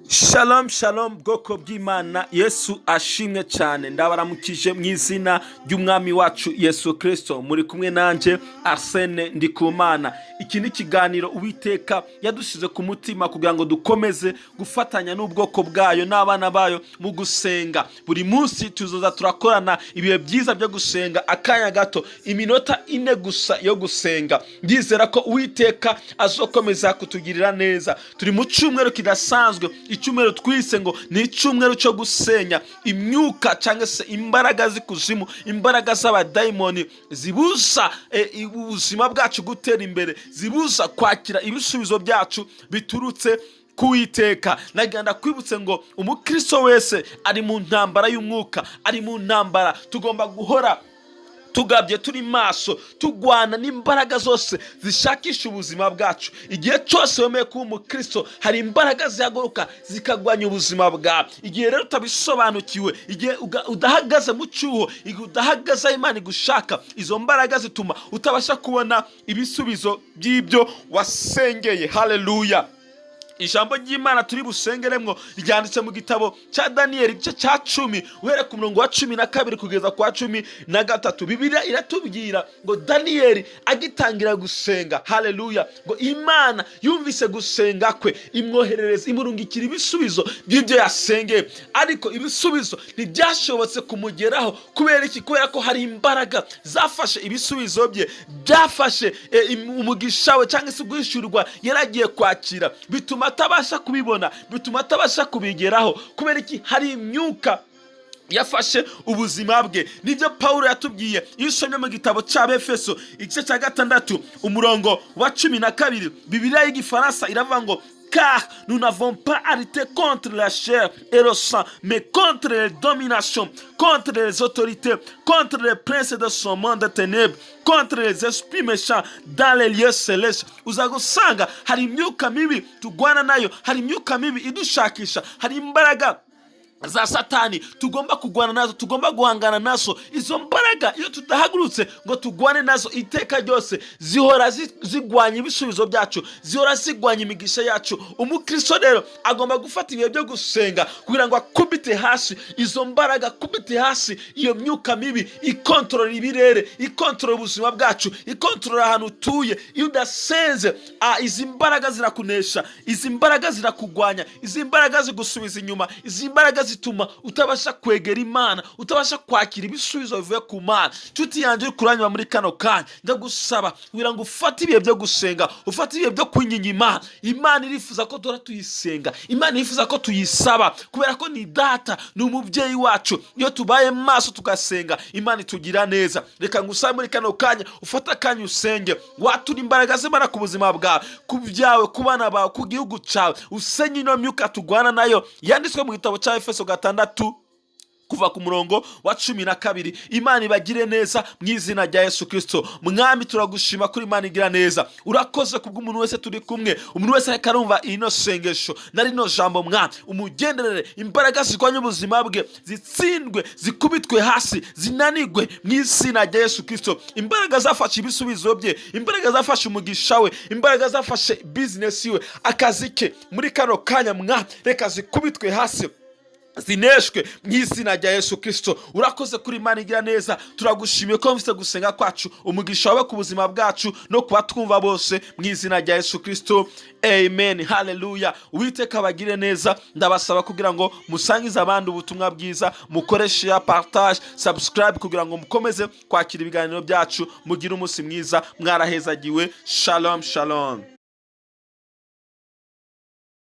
Shalom shalom, bwoko bw'Imana, Yesu ashimwe cyane. Ndabaramukije mu izina ry'Umwami wacu Yesu Kirisito. Muri kumwe nanjye Arsene Ndikumana. Iki ni ikiganiro Uwiteka yadushyize ku mutima kugira ngo dukomeze gufatanya n'ubwoko bwayo n'abana bayo mu gusenga. Buri munsi tuzoza turakorana ibihe byiza byo gusenga, akanya gato, iminota 4 gusa yo gusenga. Ndizera ko Uwiteka azokomeza kutugirira neza. Turi mu cyumweru kidasanzwe, icyumweru twise ngo ni icyumweru cyo gusenya imyuka cyangwa se imbaraga z'ikuzimu, imbaraga z'abadayimoni zibuza ubuzima bwacu gutera imbere, zibuza kwakira ibisubizo byacu biturutse kuwiteka. Nagira kwibutse ngo umukristo wese ari mu ntambara y'umwuka, ari mu ntambara. Tugomba guhora tugabye, turi maso, tugwana n'imbaraga zose zishakisha ubuzima bwacu. Igihe cyose wemeye kuba umukristo, hari imbaraga zihaguruka zikagwanya ubuzima bwawe. Igihe rero utabisobanukiwe, igihe udahagaze mu cyuho, igihe udahagaze aho Imana igushaka, izo mbaraga zituma utabasha kubona ibisubizo by'ibyo wasengeye. Haleluya! Ijambo ry'Imana turi busengeremwo ryanditse mu gitabo cya Daniyeli, igice cya 10, uhereye ku murongo wa 12 kugeza ku wa 13. Bibiliya iratubwira ngo Daniyeli agitangira gusenga, haleluya, ngo Imana yumvise gusenga kwe, imwoherereza, imurungikira ibisubizo by'ibyo yasengeye. Ariko ibisubizo ntibyashobotse kumugeraho. Kubera iki? Kubera ko hari imbaraga zafashe ibisubizo bye, byafashe umugisha we cyangwa se guhishurirwa yari agiye kwakira, bituma atabasha kubibona, bituma atabasha kubigeraho. Kubera iki? Hari imyuka yafashe ubuzima bwe. Nibyo Pawulo yatubwiye. Iyo usomye mu gitabo cy'Abefeso, igice cya 6, umurongo wa 12, Bibiliya y'Igifaransa iravuga ngo: "Car nous n'avons pas à lutter contre la chair et le sang, mais contre les dominations, contre les autorités, contre les princes de ce monde de ténèbres, contre les esprits méchants dans les lieux célestes." Uza gusanga hari imyuka mibi tugwana nayo, hari imyuka mibi idushakisha, hari imbaraga za Satani tugomba kurwana nazo, tugomba guhangana nazo. Izo mbaraga, iyo tudahagurutse ngo tugwane nazo, iteka ryose zihora zigwanya ibisubizo byacu, zihora zigwanya imigisha yacu. Umukristo rero agomba gufata ibihe byo gusenga kugira ngo akubite hasi izo mbaraga, akubite hasi iyo myuka mibi ikontorora ibirere, ikontorora ubuzima bwacu, ikontorora ahantu utuye. Iyo udasenze, izi mbaraga zirakunesha, izi mbaraga zirakugwanya, izi mbaraga zigusubiza inyuma, izi mbaraga zituma utabasha kwegera Imana, utabasha kwakira ibisubizo bivuye ku Mana. Nshuti yanjye uri kuranyura muri kano kanya, ndagusaba kugira ngo ufate ibihe byo gusenga, ufate ibihe byo kwinginga Imana. Imana irifuza ko duhora tuyisenga, Imana irifuza ko tuyisaba, kubera ko ni Data, ni umubyeyi wacu. Iyo tubaye maso tugasenga, Imana itugira neza. Reka ngusabe muri kano kanya ufate akanya usenge, watura imbaraga z'Imana ku buzima bwawe, ku byawe, ku bana bawe, ku gihugu cyawe. Usenye ino myuka tugwana nayo yanditswe mu gitabo cya Efeso 6, kuva ku murongo wa 12. Imana ibagire neza mu izina rya Yesu Kirisito. Mwami, turagushima kuri Imana igira neza. Urakoze kubw'umuntu wese turi kumwe, umuntu wese ariko arumva ino sengesho na rino jambo. Mwami, umugenderere, imbaraga zirwanya ubuzima bwe zitsindwe, zikubitwe hasi, zinanigwe mu izina rya Yesu Kirisito. Imbaraga zafashe ibisubizo bye, imbaraga zafashe umugisha we, imbaraga zafashe bizinesi we, akazi ke, muri kano kanya, mwami, reka zikubitwe hasi, zineshwe mu izina rya Yesu Kirisito. Urakoze kuri Imana igira neza. Turagushimiye ko mfite gusenga kwacu. Umugisha wawe ku buzima bwacu no kuba twumva bose, mu izina rya Yesu Kirisito, amen. Haleluya! Uwiteka abagire neza. Ndabasaba kugira ngo musangize abandi ubutumwa bwiza, mukoreshe ya partage, subscribe, kugira ngo mukomeze kwakira ibiganiro byacu. Mugire umunsi mwiza, mwarahezagiwe. Shalom shalom.